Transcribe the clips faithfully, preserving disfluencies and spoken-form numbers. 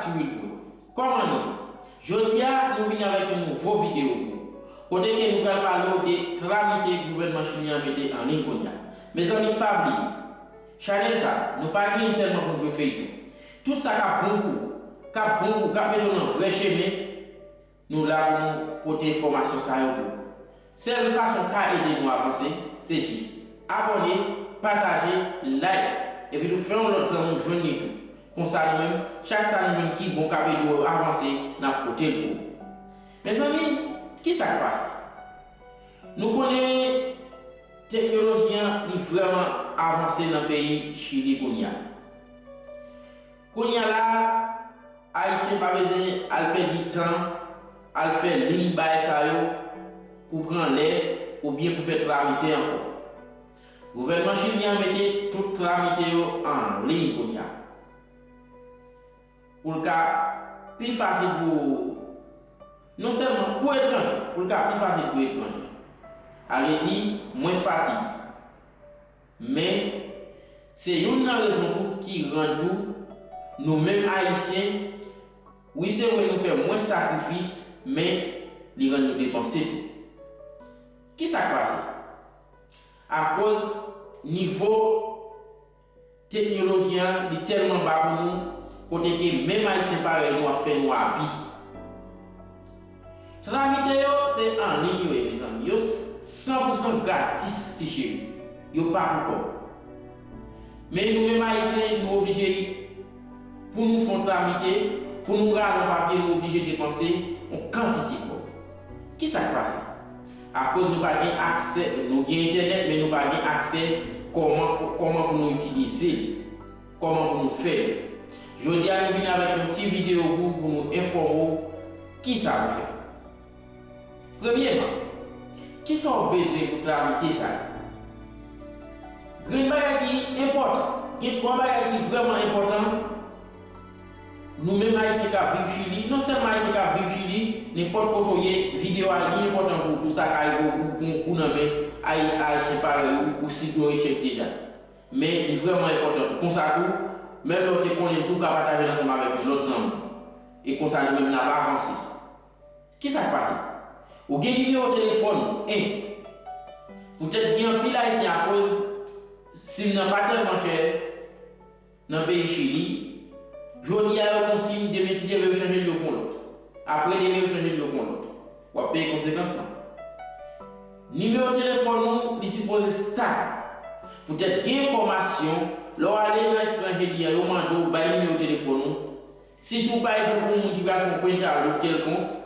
Siwil pou yo. Kòman nou ye? Jodi a, nou vini avèk yon nouvo videyo pou ou. Kote ke nou pral pale w de tramite gouvènman chilyen an mete an liy kounye a. Mezanmi, pa bliye, chanèl sa, nou pa gen l sèlman pou n jwe feyton. Tout sa k ap bon pou ou, k ap bon pou ou, k ap mete w nan vrè chemen, nou la pou nou pote enfòmasyon sa yo pou ou. Sèl fason w ka ede nou avanse, se jis abòne, pataje, like, epi tou fè yon lòt zanmi w jwenn li tou. Konsa nou menm, chak sa nou jwenn ki bon k ap ede w avanse, n ap pote l pou ou. Mezanmi, ki sa k pase? Nou konnen teknoloji an, li vrèman avanse nan peyi Chili kounye a. Kounye a la, Ayisyen pa bezwen al pèdi tan, al fè liy bagay sa yo pou pran lè oubyen pou fè tramite ankò. Gouvènman chilyen an mete tout tramite yo an liy kounye a. Pou l ka pi fasil pou, non sèlman pou etranje, pou l ka pi fasil pou etranje. A vle di, mwens fatig. Men, se youn nan rezon tou ki rann tou nou menm Ayisyen, wi, se vre, nou fè mwens sakrifis, men li rann nou depanse tou. Ki sa k pase? Akoz nivo teknoloji an, li tèlman ba pou nou, kote ke menm Ayisyen parèy nou ap fè nou abi. Tramite yo, se an liy yo ye, mezanmi. Yo s-, san pou san gratis, ti cheri. Yo pa pou kòb. Men nou menm Ayisyen, nou oblije, pou nou fè yon tramite, pou nou rale yon papye, nou oblije depanse yon kantite kòb. Ki sa k pase? Akoz nou pa gen aksè, nou gen entènèt, men nou pa gen aksè kòman, kòman pou nou itilize l, kòman pou nou fè l. Jodi a, nou vin avèk yon ti videyo pou, pou nou enfòme w ki sa pou fè. Premyèman, ki sa w bezwen pou tramite sa yo? Gen bagay ki enpòtan. Gen twa bagay ki vrèman enpòtan. Nou menm Ayisyen k ap viv Chili, non sèlman Ayisyen k ap viv Chili, nenpòt kote w ye, videyo a li enpòtan pou ou tou, sa ka rive w pou yon kou nan men Ayi-, Ayisyen parèy ou, ou sib yon echèk deja. Men li vrèman enpòtan tou. Konsa tou, menm lè w te konnen l tou, w ka pataje l ansanm avèk yon lòt zanmi. E konsa nou menm n ap avanse. Ki sa k pase? Ou gen nimewo telefòn ou, en. Poutèt gen anpil Ayisyen, akoz sim nan pa tèlman chè nan peyi Chili, jodi a yo gon sim, demen si Dye vle yo chanje l, yo pran lòt. Apre demen yo chanje l, yo pran lòt. W ap peye konsekans lan. Nimewo telefòn ou, li sipoze stab. Poutèt gen enfòmasyon, lè w ale nan estranje li an, yo mande w bay nimewo telefòn ou. Sitou, pa egzanp, yon moun ki pral fè yon kwenta lòt kèlkonk,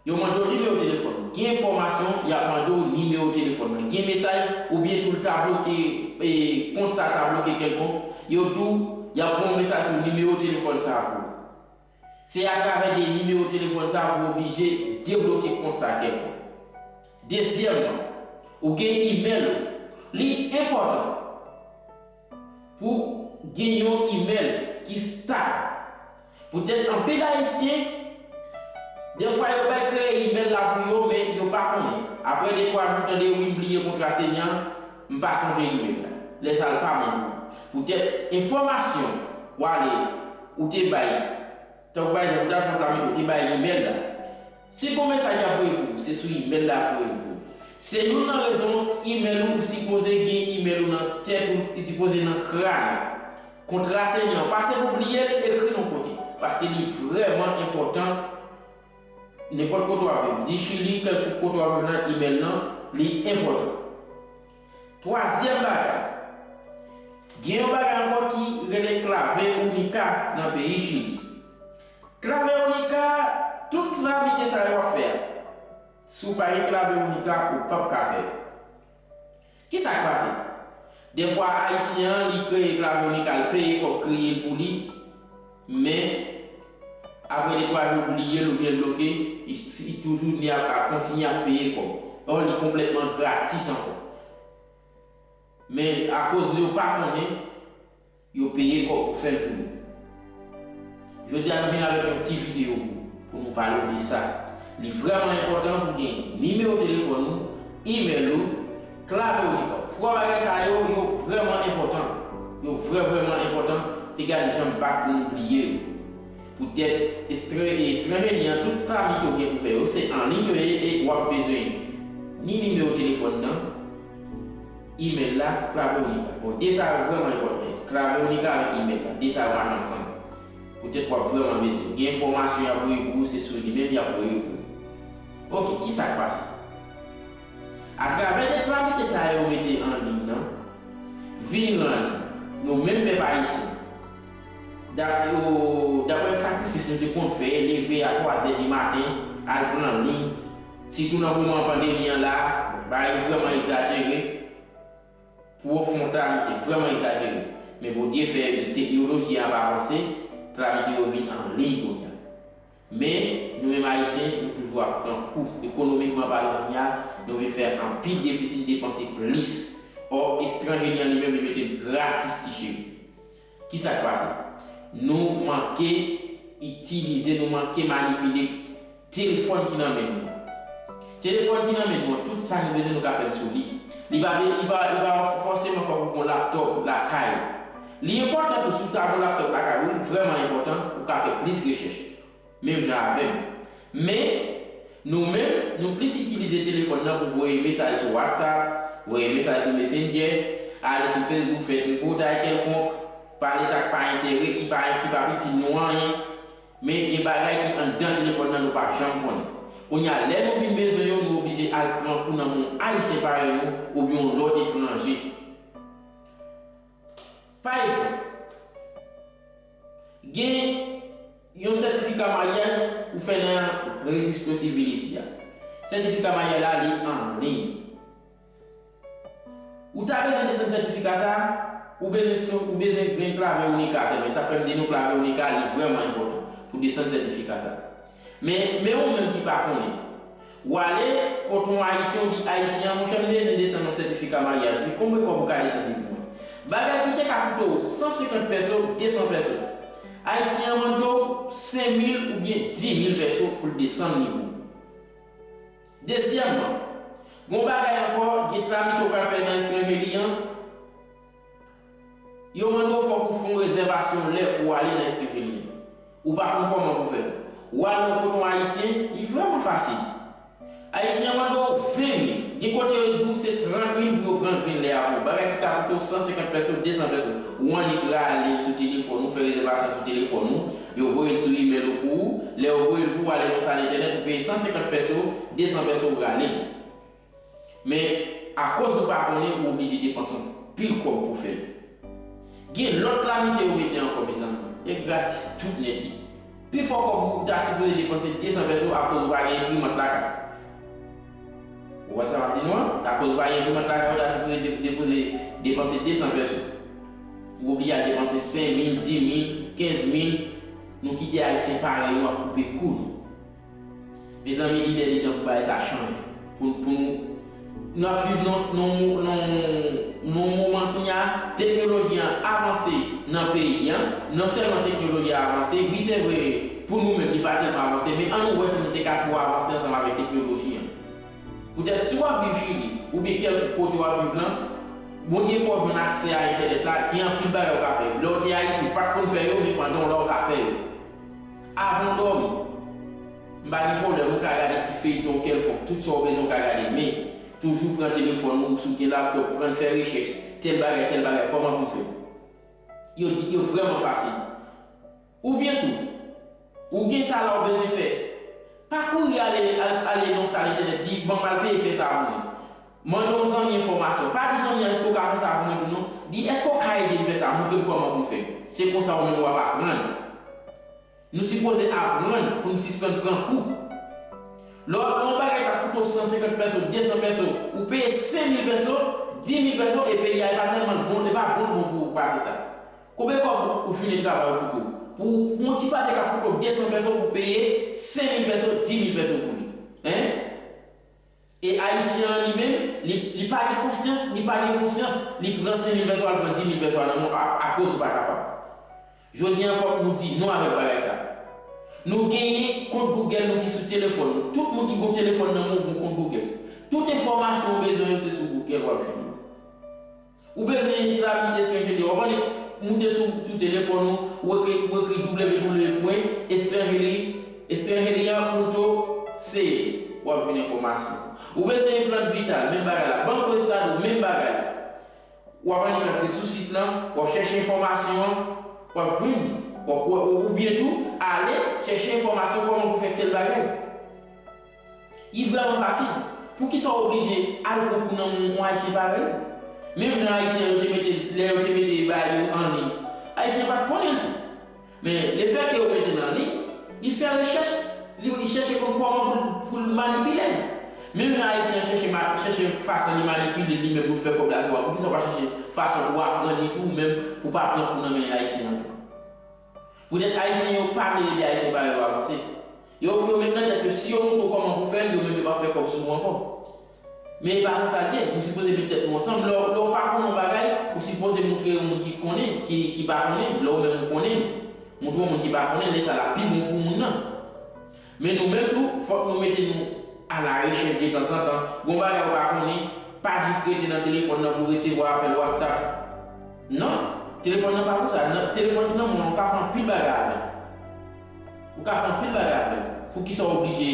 yo mande w nimewo telefòn ou. Gen enfòmasyon, y ap mande w nimewo telefòn nan. Gen mesaj, oubyen tou l ta bloke, e, kont sa ta bloke kèlkonk, yo di w, y ap voye yon mesaj sou nimewo telefòn sa a pou ou. Se atravè de nimewo telefòn sa a pou w oblije debloke kont sa a kèlkonk. Dezyèmman, ou gen imèl ou. Li enpòtan pou gen yon imèl ki stab. Poutèt anpil Ayisyen, defwa yo bay kreye imèl la pou yo, men yo pa konnen. Apre de twa jou, tande, "Wi, m bliye kontra Senya, m pa sonje imèl la." Lè sa a, l pa bon pou ou. Poutèt enfòmasyon w ale, ou te bay, tankou pa egzanp, ou t al fè yon tramite, ou te bay imèl la. Si gon mesaj y ap voye pou ou, se sou imèl la y ap voye l pou ou. Se youn nan rezon imèl ou, ou sipoze gen imèl ou nan tèt ou, li sipoze nan kràn ou. Kontra Senya an, pa se pou bliye l, ekri l yon kote. Paske li vrèman enpòtan. Nenpòt kote w ap viv, ni Chili, kèlkonk kote w ap viv nan, imèl lan, li enpòtan. Twazyèm bagay, gen yon bagay ankò ki rele Clave Única nan peyi Chili. Clave Única, tout tramite sa yo w ap fè a, si w pa gen Clave Única, ou p ap ka fè l. Ki sa k pase? Defwa, Ayisyen an, li kreye Clave Única, l peye kòb kreye l pou li, men, apre de twa jou, bliye l oubyen l bloke, li, li toujou, li ap, ap kontinye ap peye kòb. Ò, li konplètman gratis ankò. Men, akoz yo pa konnen, yo peye kòb pou fè l pou yo. Jodi a, nou vin avèk yon ti videyo pou, pou nou pale w de sa. Li vrèman enpòtan pou gen nimewo telefòn ou, imèl ou, Clave Única w. Twa bagay sa yo, yo vrèman enpòtan. Yo vrè, vrèman enpòtan. Piga n janm bat pou nou bliye yo. Poutèt estran- estranje li an, tout tramite w gen pou fè yo, se an liy yo ye e w ap bezwen ni nimewo telefòn nan, imèl la, Claveronica. Bon, de sa yo vrèman enpòtan. Claveronica avèk imèl la, de sa yo mache ansanm. Poutèt w ap vrèman bezwen. Gen enfòmasyon y ap voye pou ou, se sou li menm y ap voye yo pou ou. Oke, ki sa k pase? Atravè de tramite sa yo mete an liy nan, vin rann nou menm pèp ayisyen, dap- o- daprè sakrifis nou te konn fè, leve a twazè di maten, al pran liy, sitou nan moman pandemi an la, bagay yo vrèman egzajere. Pou w fè yon tramite vrèman egzajere. Men Bondye fè teknoloji a ap avanse, tramite yo vin an liy kounye a. Men, nou menm Ayisyen, nou toujou ap pran kou. Ekonomikman palan kounye a, nou vin fè anpil defisit, depanse plis. Ò, estranje li an li menm, li mete l gratis, ti cheri. Ki sa k pase? Nou manke itilize, nou manke manipile telefòn ki nan men nou an. Telefòn ki nan men nou an, tout sa nou bezwen, nou ka fè l sou li. Li pa, li pa, li pa fòseman fòk ou gon laptòp lakay ou. Li enpòtan tou, si w ta gon laptòp lakay ou, li vrèman enpòtan, ou ka fè plis rechèch. Menm jan avè m. Men, nou menm, nou plis itilize telefòn nan pou voye mesaj sou WhatsApp, voye mesaj sou Messenger, ale sou Facebook, fè tripotay kèlkonk, pale sa k pa enterè, ki pa, ki p ap itil nou anyen. Men gen bagay ki anndan telefòn nan nou pa janm konnen. Kounye a, lè nou vin bezwen yo, nou oblije al pran kou nan men yon Ayisyen parèy nou oubyen yon lòt etranje. Pa egzanp, gen yon sètifika maryaj ou fè nan rejistro sivil isi a. Sètifika maryaj la, li an liy. Ou ta bezwen desann sètifika sa a, ou bezwen, ou bezwen jwenn Claveronica sèlman. Sa fè m di nou Claveronica, li vrèman enpòtan pou desann sètifika sa a. Men, men ou menm ki pa konnen, w ale kote yon Ayisyen, ou di Ayisyen an, monchè, m bezwen desann yon sètifika maryaj wi, konbyen kòb ou ka desann li pou mwen? Bagay ki te ka koute w san senkant pèso, de san pèso. Ayisyen an mande w senk mil oubyen di mil pèso pou l desann li pou ou. Dezyèmman, gon bagay ankò, gen tramite w pral fè nan estranje li an, yo mande w fòk ou fè yon rezèvasyon lè pou w ale nan estranje li an. Ou pa konn kòman pou fè l. Ou ale yon kote yon Ayisyen, li vrèman fasil. Ayisyen an mande w ven mil. Gen kote yo di w se trant mil pou yo pran grenn lè a pou ou. Bagay ki ka koute w san senkant pèso, de san pèso. Ou annik rale l sou telefòn ou, fè rezèvasyon sou telefòn ou. Yo voye l sou imèl ou pou ou. Lè yo voye l pou ou, ale nan sal entènèt, ou peye san senkant pèso, de san pèso, ou rale l. Men, akoz ou pa konnen, ou oblije depanse anpil kòb pou fè l. Gen lòt tramite yo mete ankò, mezanmi. E gratis tout nèt li. Pifò kòb ou ta sipoze depanse de san pèso akoz ou pa gen enprimant lakay. Ou wè sa m ap di nou an? Akoz ou pa gen enprimant lakay, ou ta sipoze de- depoze, depanse de san pèso. Ou oblije al depanse senk mil, di mil, kenz mil. Nou kite Ayisyen parèy nou ap koupe kou nou. Mezanmi, li lè li tan pou bagay sa chanje. Pou, pou nou, n ap viv nan, nan, nan, nan yon moman kounye a, teknoloji an avanse nan peyi an. Non sèlman teknoloji an avanse, wi, se vre, pou nou menm, li pa tèlman avanse, men ann nou wè si nou te ka tou avanse ansanm avèk teknoloji an. Poutèt si w ap viv Chili, oubyen kèlkonk kote w ap viv lan, Bondye fè w jwenn aksè a entènèt la, gen anpil bagay ou ka fè. Lè w te Ayiti, ou pa t konn fè yo, men pandan w la, ou ka fè yo. Avan w dòmi, m pa gen pwoblèm, ou ka gade ti feyton kèlkonk, tout sa w bezwen ou ka gade, men toujou pran telefòn ou, si w gen laptòp, pran l fè rechèch, tèl bagay, tèl bagay, kòman pou m fè? Yo di, yo vrèman fasil. Oubyen tou, ou gen sa la w bezwen fè, pa kouri ale, al- ale nan sal entènèt, di, "Ban m al peye fè sa pou mwen." Mande yon zanmi enfòmasyon. Pa di zanmi an, "Èske w ka fè sa pou mwen tou?" Non. Di, "Èske w ka ede m fè sa? Montre m kòman pou m fè." Se konsa ou menm w ap aprann. Nou sipoze aprann pou n sispann pran kou. Lè w- lè yon bagay k ap koute w san senkant pèso, de san pèso, ou peye senk mil pèso, di mil pèso, e peyi a, e pa tèlman bon, e pa bon, bon pou ou pase sa. Konbyen kòb ou fini travay ou koute w? Pou, pou yon ti papye k ap koute w de san pèso, ou peye senk mil pèso, di mil pèso pou li. Hein? E Ayisyen an li menm, li, li pa gen konsyans, li pa gen konsyans, li pran senk mil pèso, al pran di mil pèso nan men w, a- akoz ou pa kapab. Jodi an, fòk nou di non avèk bagay sa. Nou genyen kont Google nou ki sou telefòn nou. Tout moun ki gon telefòn nan men w, gon kont Google. Tout enfòmasyon ou bezwen yo, se sou Google w ap jwenn yo. Ou bezwen tramite estranje li, w ap annik moute sou, sou telefòn ou, ou ekri, ou ekri w w w pwen yon enfòmasyon. Ou bezwen yon plant vital, menm bagay la. Banco Estado, menm bagay. W ap annik antre sou sit lan, w ap chèche enfòmasyon an, w ap jwenn li. W ap, w ap, oubyen tou, ale chèche enfòmasyon kòman pou fè tèl bagay. Li vrèman fasil. Poukisa w oblije al pran kou nan men yon Ayisyen parèy ou? Menm jan Ayisyen yo te mete, lè yo te mete bagay yo an liy, Ayisyen pa t konnen l tou. Men, lefètke yo mete l an liy, li fè rechèch, li, li chèche konn kòman pou l, pou l manipile l. Menm jan Ayisyen an chèche ma-, chèche fason li manipile li menm pou l fè kòb la sou ou, poukisa w pa chèche fason pou w aprann li tou, ou menm, pou w pa pran kou nan men Ayisyen an tou? Poutèt Ayisyen yo pa vle ede Ayisyen parèy yo avanse. Yo, yo met nan tèt yo, si yo montre w kòman pou fè l, yo menm yo p ap fè kòb sou ou ankò. Men e pa konsa l ye, nou sipoze met tèt nou ansanm. Lè w, lè w pa konnen yon bagay, ou sipoze montre yon moun ki konnen, ki, ki pa konnen. Lè w menm ou konnen, montre yon moun ki pa konnen, lè sa l ap pi bon pou moun nan. Men nou menm tou, fòk nou mete nou alarechèch detanzantan. Gon bagay ou pa konnen, pa jis rete nan telefòn nan pou resevwa apèl WhatsApp. Non, telefòn nan pa pou sa. Nan telefòn ki nan men w lan, ou ka fè anpil bagay avè l. Ou ka fè anpil bagay avè l. Poukisa w oblije,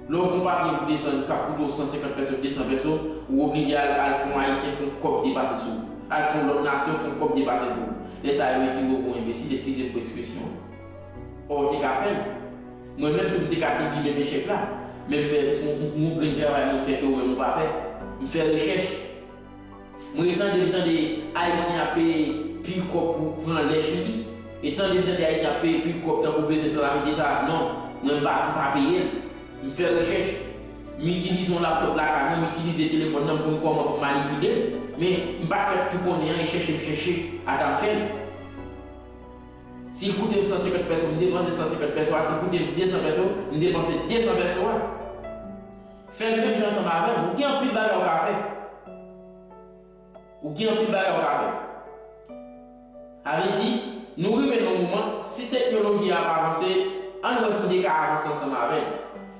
lè w gon papye pou desann k ap koute w san senkant pèso, de san pèso, ou oblije al, al fè yon Ayisyen fè yon kòb depase sou ou? Al fè yon lòt nasyon fè yon kòb depase pou ou? Lè sa a, yo retire w pou yon enbesil, eskize m pou ekspresyon an. Ò, w te ka fè l. Mwen menm tou, m te ka sibi menm echèk la. Men m fè, m fè yon, yon grenn travay, men m fè ke ou menm ou pa fè. M fè rechèch. Mwen tande, m tande Ayisyen ap peye pil kòb pou pran lè Chili. E tande, m tande Ayisyen ap peye pil kòb tankou bezwen kalamite sa. Non, mwen m pa, m pa peye l. M fè rechèch. M itilize yon laptòp lakay mwen, m itilize telefòn nan, m konn kòman pou m manipile l. Men, m pa fèt tou konnen an, e chèche m chèche, ata m fè l. Si l koute m san senkant pèso, m depanse san senkant pèso a. Si l koute m de san pèso, m depanse de san pèso a. Fè l menm jan ansanm avè m. Ou gen anpil bagay ou ka fè. Ou gen anpil bagay ou ka fè. Sa vle di, nou rive nan yon moman, si teknoloji a ap avanse, ann wè si n te ka avanse ansanm avè l.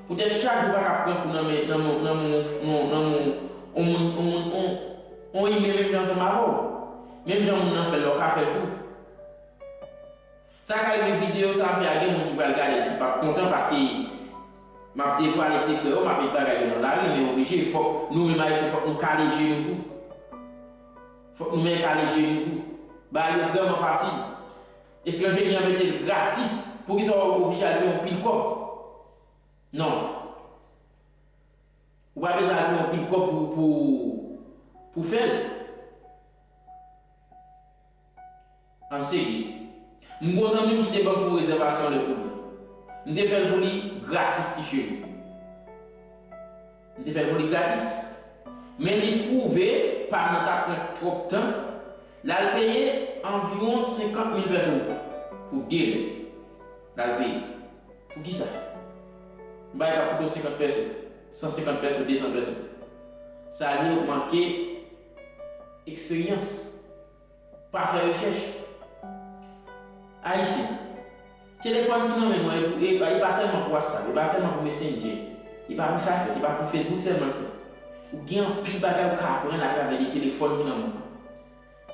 Poutèt chak jou pa ka pran kou nan men, nan men, nan men, nan, nan men yon moun, yon moun, yon, yon imen menm jan ansanm avè w. Menm jan moun nan fè l la, ou ka fè l tou. Sa ka rive videyo sa a fè a gen moun ki pral gade l ki p ap kontan paske m ap devwale sekrè yo, m ap met bagay yo nan lari, men oblije, fòk nou menm Ayisyen, fòk nou kale je nou tou. Fòk nou men kale je nou tou. Bagay yo vrèman fasil. Etranje vin mete l gratis. Poukisa w oblije al peye yon pil kòb? Non. Ou pa bezwen al pran yon pil kòb pou, pou, pou fè l. Ann serye. M gon zanmi m ki te ban m fè yon rezèvasyon lè pou li. M te fè l pou li gratis, ti cheri. M te fè l pou li gratis. Men li twouve pa m nan ta pran twòp tan. L al peye anviwon senkant mil pèso pou de lè. L al peye. Poukisa? Yon bagay k ap koute w senkant pèso, san senkant pèso, de san pèso. Sa vle di w manke eksperyans. Pa fè rechèch. Ayisyen, telefòn ki nan men nou an, e, e, e pa sèlman pou WhatsApp, e pa sèlman pou Messenger, e pa pou sa fèt, e pa pou Facebook sèlman l fèt. Ou gen anpil bagay ou ka aprann atravè de telefòn ki nan men w an.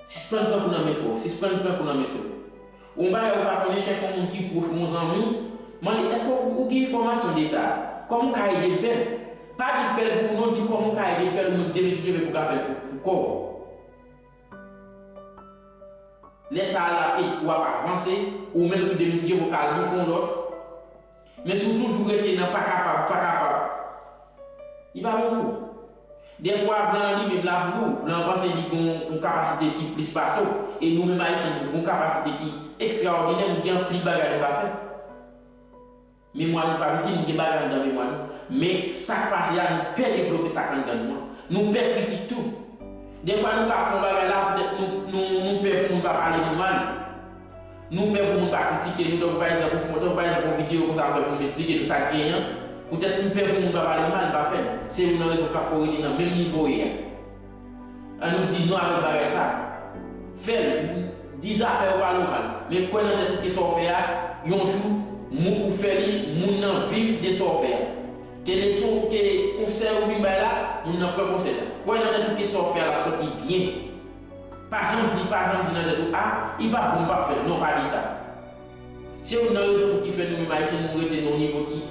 Sispann pran kou nan men frè w, sispann pran kou nan men sè w. Ou yon bagay ou pa konnen, chèche yon moun ki pwòch ou, yon zanmi w, mande, èske ou, ou gen enfòmasyon de sa? Kòman w ka ede m fè l? Pa di l fè l pou ou non, di l kòman w ka ede m fè l, ou menm demen si Dye vle pou w ka fè l pou, pou kò w. Lè sa a l ap ede w ap avanse, ou menm tou demen si Dye vle w ka al montre yon lòt. Men si w toujou rete nan pa kapab, pa kapab, li pa bon pou ou. Dèfwa, blan an li menm l ap ri w, blan an panse li gen yon kapasite ki plis pase w. E nou menm Ayisyen, nou gen yon kapasite ki ekstraòdinè, nou gen anpil bagay nou ka fè. Memwa nou pa piti, nou gen bagay anndan memwa nou. Men sa k pase a, nou pè devlope sa k anndan nou an. Nou pè kritik tou. Dèfwa, nou ka ap fè yon bagay la, poutèt nou, nou, nou pè pou moun pa pale nou mal. Nou pè pou moun pa kritike nou. Tankou pa egzanp, ou fè, tankou pa egzanp, yon videyo konsa m fè pou m esplike nou sa k genyen an. Poutèt m pè pou moun pa pale m mal, m pa fè l. Se youn nan rezon k ap fè w rete nan menm nivo w ye a. Ann nou di non avèk bagay sa. Fè l. Di zafè yo, pale w mal. Men kwè nan tèt ou ke sa w fè a, yon jou, moun ou fè li, moun nan viv de sa w fè a. Ke leson, ke konsèy ou vin bay la, moun nan pran konsèy la. Kwè nan tèt ou ke sa w fè a, l ap sòti byen. Pa janm di, pa janm di nan tèt ou, a, li p ap bon, m p ap fè l. Non, pa di sa. Se youn nan rezon pou ki fè nou menm Ayisyen, nou rete nan yon nivo ki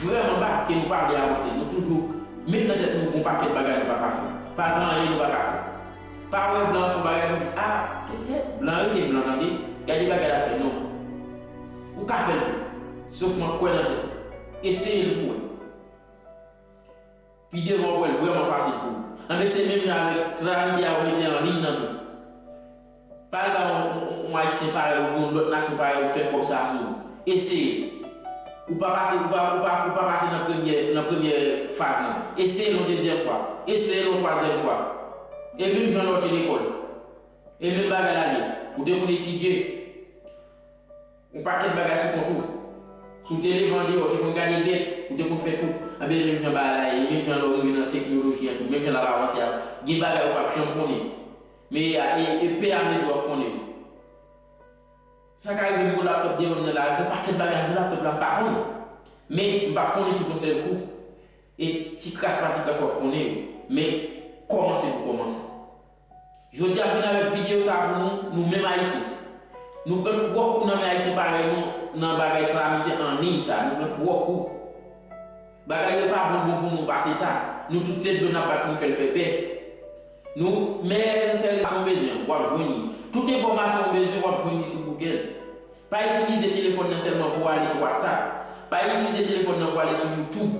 vrèman ba ke nou pa vle avanse. Nou toujou met nan tèt nou gon pakèt bagay nou pa ka fè. Pa gen anyen nou pa ka fè. Pa wè blan fè yon bagay pou di, "Ah, kèt, blan rete blan, tande. Gade bagay l ap fè." Non. Ou ka fè l tou. Sèlman kwè nan tèt ou. Eseye l pou wè. Pi devan w wè l vrèman fasil pou ou. Anben se menm jan avèk tramite a ou mete an liy nan tou. Pa al ba yon, yon, yon Ayisyen parèy ou, yon lòt nasyon parèy ou fè kòb sa sou ou. Eseye. Ou pa pase, ou pa, ou pa, ou pa pase nan premyè, nan premyè faz lan. Eseye l yon dezyèm fwa. Eseye l yon twazyèm fwa. E menm jan lè w te lekòl. E menm bagay la ye. Ou te konn etidye. Yon pakèt bagay sou kont ou. Si w te leve andeyò, ou te konn gade bèt, ou te konn fè tout. Anben, menm jan bagay la ye, menm jan lè w rive nan teknoloji an tou, menm jan l ap avanse a, gen bagay ou p ap janm konnen. Men e, e, e pè a mezi w ap konnen yo. Sa ka rive m gon laptòp devan m nan la, gon pakèt bagay nan laptòp la m pa konnen. Men m p ap konnen tout yon sèl kou. E ti kras pa ti kras w ap konnen yo. Men kòmanse pou kòmanse. Jodi a m vin avèk videyo sa a pou nou, nou menm Ayisyen. Nou pran twòp kou nan men Ayisyen parèy nou nan bagay tramite an liy sa. Nou pran twòp kou. Bagay yo pa bon bon pou nou pase sa. Nou tout se dlo n ap bat pou n fè l fè pè. Nou, men referans ou bezwen, w ap jwenn li. Tout enfòmasyon ou bezwen, w ap jwenn li sou Google. Pa itilize telefòn nan sèlman pou w ale sou WhatsApp. Pa itilize telefòn nan pou w ale sou YouTube.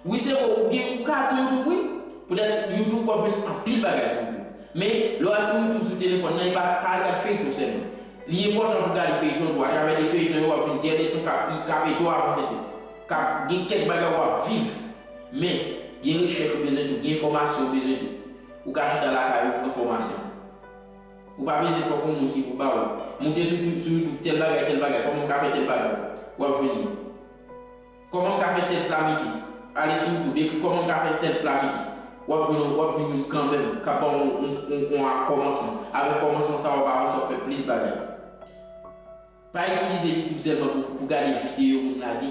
Wi, se vre, ou gen, ou ka al sou YouTube, wi. Poutèt YouTube, w ap jwenn anpil bagay sou YouTube. Men, lè w al sou YouTube sou telefòn nan, e pa, pa al gad feyton sèlman. Li enpòtan pou w gade feyton tou. Atravè de feyton yo, w ap jwenn de leson k ap, k ap ede w avanse tou. K ap gen kèk bagay w ap viv. Men, gen rechèch ou bezwen tou, gen enfòmasyon ou bezwen tou. Ou ka chita lakay ou, pran fòmasyon. Ou pa bezwen fòk yon moun ki pou ba ou. Moute sou, sou YouTube, tèl bagay, tèl bagay, kòman m ka fè tèl bagay. W ap jwenn li. Kòman m ka fè tèl pla mete? Ale sou YouTube, ekri kòman m ka fè tèl pla mete. W ap jwenn, w ap jwenn youn kanmenm, k ap ba w yon, yon, yon, yon kòmansman. Avèk kòmansman sa a, w ap avanse, w ap fè plis bagay. Pa itilize YouTube sèlman pou, pou gade videyo moun lage.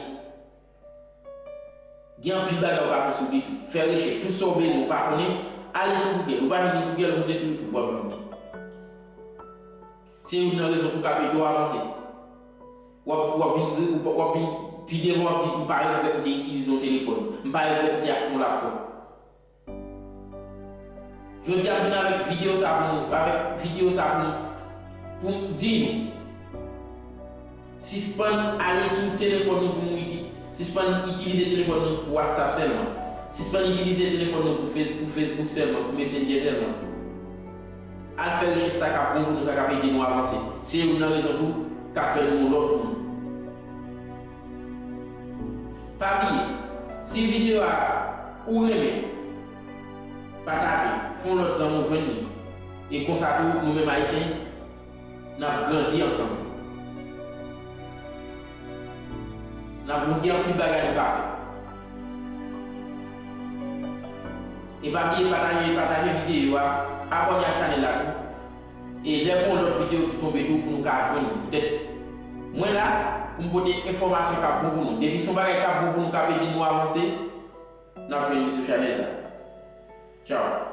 Gen anpil bagay ou ka fè sou li tou. Fè rechèch, tout sa w bezwen, ou pa konnen, ale sou Google. Ou pa jwenn li sou Google, moute sou YouTube, w ap jwenn li. Se youn nan rezon tou k ap ede w avanse. W ap, w ap vin, w ap, w ap vin pi devan, w ap di, "M pa regrèt m te itilize yon telefòn. M pa regrèt m te achte yon laptòp." Jodi a, m vin avèk videyo sa pou nou, avèk videyo sa pou nou, pou m di nou, sispann ale sou telefòn nou pou nou iti-, sispann itilize telefòn nou pou WhatsApp sèlman. Sispann itilize telefòn nou pou Face-, pou Facebook sèlman, pou Messenger sèlman. Al fè rechèch sa k ap bon pou nou, sa k ap ede nou avanse. Se youn nan rezon tou k ap fè nou yon lòt moun. Pa bliye, si videyo a ou renmen, pataje, fè yon lòt zanmi w jwenn li. E konsa tou, nou menm Ayisyen, n ap grandi ansanm. N ap, nou gen anpil bagay nou ka fè. E pa bliye pataje, pataje videyo a, abòne ak chanèl la tou. E lè gon lòt videyo ki tonbe tou pou nou ka jwenn li. Poutèt mwen la pou m pote enfòmasyon k ap bon pou nou. Depi se yon bagay k ap bon pou nou, k ap ede nou avanse, n ap jwenn li sou chanèl sa. Tchaw.